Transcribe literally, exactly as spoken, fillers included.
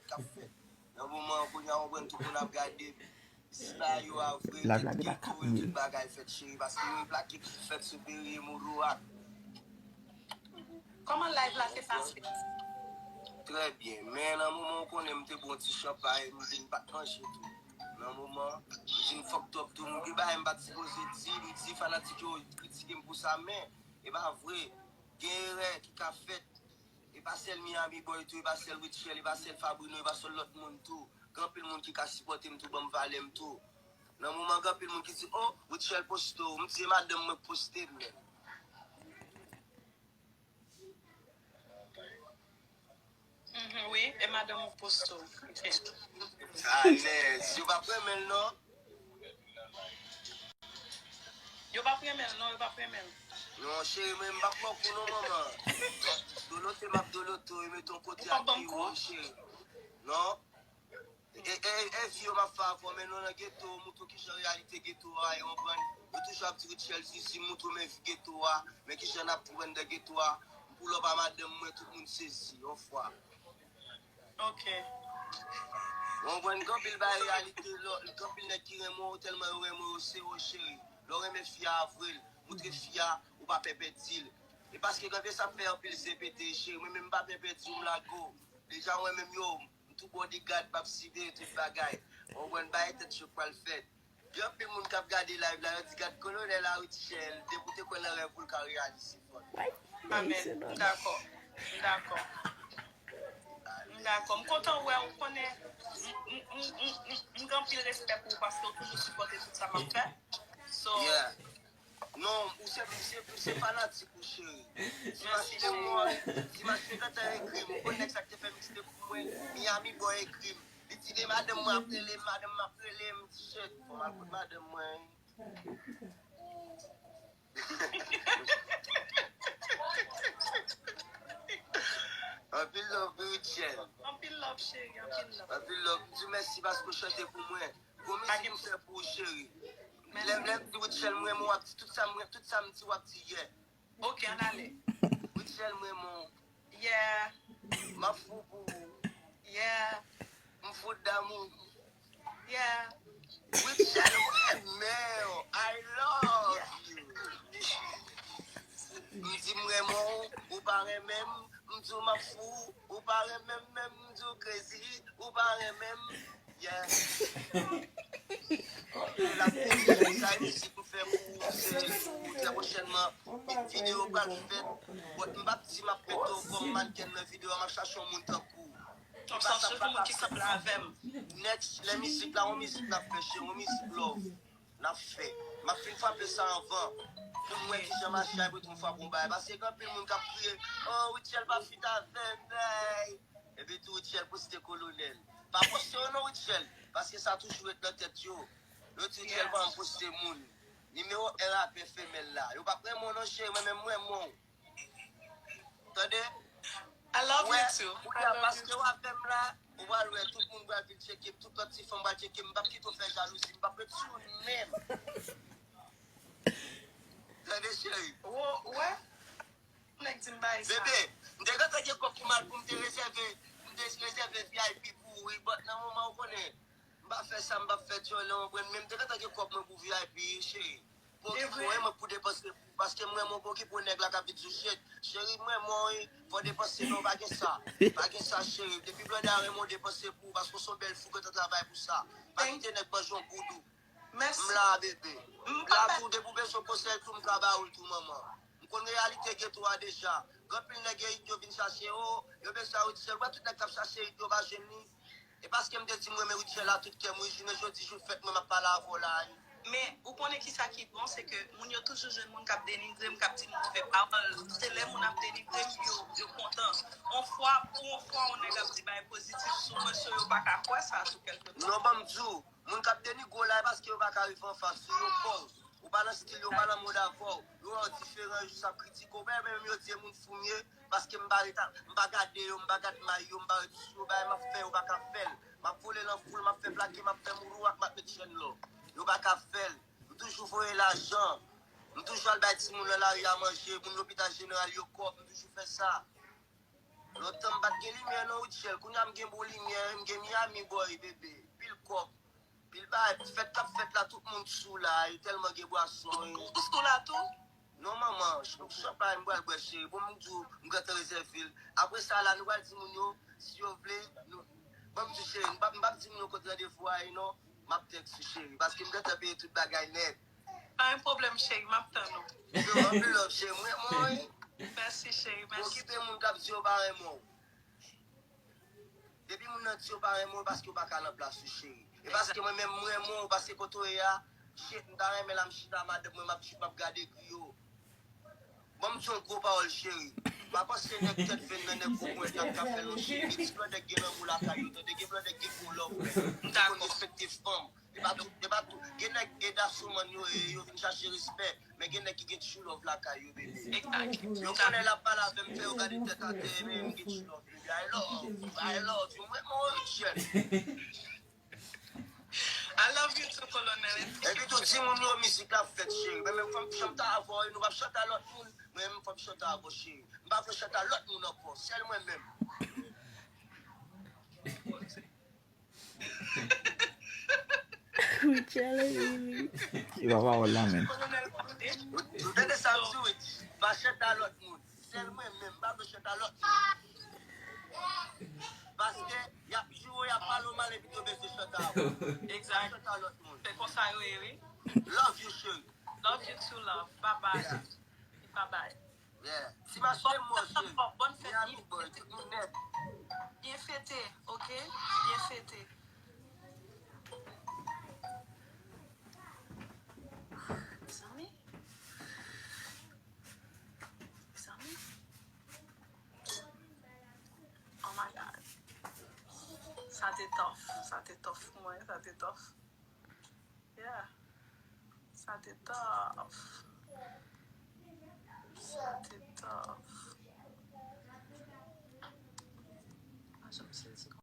k ap fèt. Nan moman an, kounye a, w konprann, tout moun ap gade. Sila yo a vre, tout geto e tout bagay fèt, cheri, paske yo plake ki fèt sou Perrier Mourouak. Kòman live la te pase? Trè byen, men nan moman w konnen m te bwè yon ti chanpay, m vin pa t manje tou. Nan moman, m vin fòk twòp tou, m gen bagay m pa t sipoze di, m di fanatik yo kritike m pou sa, men e pa vre. Gen erè ki ka fèt. E pa sèl Miami Boy tou, e pa sèl Rutshelle, e pa sèl Fabrino, e pa sèl lòt moun tou. Gen anpil moun ki ka sipòte m tou, ban m valè m tou. Nan moman, gen anpil moun ki di, "Oh, Rutshelle poste w." M di, "E madanm mwen k poste m menm." Mhm, wi, e madanm ou k poste w. Ok. Alèz, yo p ap renmen l non. Yo p ap renmen l non, yo p ap renmen l. Non, cheri, mwen m p ap pran kou non, manman. Dolote, m ap dolote w, e mete yon kote ak pi wo, cheri. Non. E, e, e vi yo m ap fè avè w, men nou nan geto, moutre w kijan reyalite geto a ye, w konprann? Yo toujou ap di Rutshelle Zizi, moutre w men vi geto a, men kijan n ap viv anndan geto a. M pull up a madanm mwen, tout moun sezi, yon fwa. Ok. W konprann? Gen anpil bagay reyalite, lò, gen anpil nèg ki renmen w, tèlman yo renmen w, yo sere w, cheri. Lè w renmen fi a, avwe l, moutre fi a, ou pa pè pèdi l. E paske gen anpil sa ap fè anpil zen pete, cheri. Mwen menm, m pa pè pèdi w, m lage w. Deja, mwen menm, yo, m tou bodyguard, m ap siveye tout bagay. W konprann? Bagay tèt cho k pral fèt. Gen anpil moun k ap gade live la, yo di, "Gad kolonèl a Rutshelle, depi w te kwè nan rèv ou, l ka reyalize fò." Amèn. M dakò. M dakò. M dakò. M kontan wè w, konnen m, m, m, m, m, m gen anpil respè pou ou paske w toujou sipòte tout sa m ap fè. So, yeah. Non, ou se, ou se, ou se fanatik ou, cheri. Ti Mèsi, Mache cheri. Mwen, Ti Mache gentan ekri m. Ou konn nèg sa k te fè mixtape pou mwen, Miami Boy ekri m. Li di, "E madanm mwen ap rele m, madanm mwen ap rele m." Shit, fò m al kot madanm mwen. Anpil love, Rutshelle. Anpil love, cheri, anpil love. Anpil love. Di mèsi paske w chante pou mwen. Gwo mizik m fè pou ou, cheri. Lè, lè m di Rutshelle, m renmen w, w ap di tout sa m, tout sa m di, w ap di, yeah. Ok, ann ale. Rutshelle, m renmen w. Yeah. M ap fou pou ou. Yeah. M fou damou. Yeah. Rutshelle, m renmen w. I love you. M di m renmen w, ou pa renmen m. M di w m ap fou, ou pa renmen m menm. M di w crazy, ou pa renmen m. Yeah. L ap kouri, sa e mizik m fè pou ou, se pou ou trè pwochènman. Videyo pral fèt. But m p ap di m ap mete w kòm mannken nan videyo a, m ap chache yon moun tankou w. Donk, sa se pou moun ki sanble avè m. Next, lè mizik la, yon mizik n ap fè, cheri, yon mizik love n ap fè. M ap fin frape sa anvan. Pou m wè kijan mache a, epi tou m frape yon bagay. Paske gen anpil moun k ap kriye, "Oh, Rutshelle pa fit avè m, bay." Epi tou Rutshelle poste kolonèl. Pa poste yo non, Rutshelle, paske sa toujou ret nan tèt yo. Yo di Rutshelle pa janm poste moun. Nimewo en rapè femèl la. Yo p ap renmen w non, cheri, mwen menm m renmen w. Tande? I love you too. Ou wè, paske w avè m la, ou pral wè tout moun pral vin tcheke m, tout lòt ti fanm pral tcheke m, m p ap kite w fè jalouzi, m p ap ret sou ou menm. Tande, cheri? Ou wè? Nèg di m bay sa. Bebe, m te gentan gen kòb pou m al pou m te rezève, m te rezève V I P pou ou, wi, but nan moman ou konnen, m pa fè sa, m p ap fè dyòlè, w konprann, men m te gentan gen kòb mwen pou V I P, cheri. Pou okipe w, e mwen pou depanse pou ou, paske m renmen w, pou okipe w, nèg la k ap vin sou shit. Cheri, m renmen w, wi, fò w depanse non, pa gen sa. Pa gen sa, cheri. Depi blòdè a renmen w, depanse pou ou, paske w se yon bèl fi, w gentan travay pou sa. Pa kite nèg manje w boudou. Mèsi. M la, bebe. M la tou, depi w bezwen konsèy tou, m ka ba ou l tou, manman. M konn reyalite geto a deja. Gen anpil nèg Ayiti yo vin chache, o, yo bezwen Rutshelle. Wè tout nèg k ap chache Ayiti yo pa jwenn li. E paske m te di m renmen Rutshelle a tout kè m, wi, jounen jodi, jou fèt mwen, m ap pale avè w la, wi. Men, ou konnen kisa ki bon, se ke moun yo toujou jwenn moun k ap denigre m, k ap di m move pawòl. Se lè moun ap denigre m, yo, yo kontan. On fwa, pou on fwa, on nèg ap di bagay pozitif sou mwen, so yo pa ka kwè sa sou kèlke pwen. Non, ban m di w, moun k ap denigre w la, e paske yo pa ka rive anfas ou, yo pè w. Ou pa nan stil yo, ou pa nan mod avè w. Yo wè w diferan, yo jis ap kritike w. Ou pa menm yo di e moun fou m ye, paske m pa ret a, m pa gade yo, m pa gad may yo, m pa ret sou yo, bagay m ap fè, yo pa ka fè l. M ap vole nan foul, m ap fè plake, m ap fè mourouak, m ap met chèn lò. Yo pa ka fè l. M toujou voye lajan. M toujou al bay timoun nan lari a manje, moun lopital jeneral yo kòb, m toujou fè sa. Lontan m pa t gen limyè non, Rutshelle. Kounye a m gen bon limyè, m gen Miami Boy, bebe. Pil kòb, pil bagay, fèt k ap fèt la, tout moun sou la, e tèlman gen bwason. Ou, ou, ou sou la tou? Non, manman, ch-, chanpay m pral bwè, cheri. Bon, m di w, m gentan rezève l. Apre sa la, nou pral di moun yo, si yo vle, nou, ban m di, cheri, m p ap, m p ap di moun yo kot randevou a ye non. M ap tèks ou, cheri, paske m gentan peye tout bagay nèt. Pa gen pwoblèm, cheri, m ap tann ou. Yo, anpil love, cheri. M renmen w, wi. Mèsi, cheri, mèsi. Okipe moun k ap di yo pa renmen w. Depi moun nan di yo pa renmen w, paske yo pa ka nan plas ou, cheri. E paske mwen menm, m renmen w, paske kote w ye a, shit, m ta renmen la, m chita, madanm mwen, m ap, m ap gade griyo. Ban m di yon gwo pawòl, cheri. Pa panse nèg tèt venn nan, nèg gwo ponyèt la k ap fè l yon shit. Gen ti blòdè k gen lanmou lakay yo, tande, gen blòdè k gen gwo love, men yo konn respekte fanm. E pa tout, e pa tout. Gen nèg e dasoman yo ye, yo vin chache respè. Men gen nèg ki gen true love lakay yo, bebe. Exactly. Yo konnen l ap pale avè m, fè yo gade tèt atè, men m gen true love, bebe. I love, I love you. Mwen, mwen, Rutshelle. I love you too, Colonel. Epi tou, di moun yo mizik la ap fèt, cheri. Men menm fò m chante avè w, nou p ap chante a lòt moun. Mwen menm fò m chante avè w, cheri. M pa vle chante a lòt moun ankò. Sèl mwen menm. Rutshelle ri li. E pa pawòl la, men. Ou tande sa m di, wi? Pa chante a lòt moun. Sèl mwen menm, m pa vle chante a lòt moun. Paske y ap joure, y ap pale w mal, epi yo bezwen chante avè w. Exact. Pa chante a lòt moun. Se konsa yo ye, wi. Love you, cheri. Love you too, love. Bye bye. Yeah. Bye bye. Yeah. Ti mache mò, cheri. Bòn fèt, Miami Boy, tout moun nèt. Byen fete, ok? Byen fete. Mezanmi. Mezanmi. Oh my God. Sa te tough. Sa te tough pou mwen. Sa te tough. Yeah. Sa te tough. Sa te tough. Mwen janm sezi.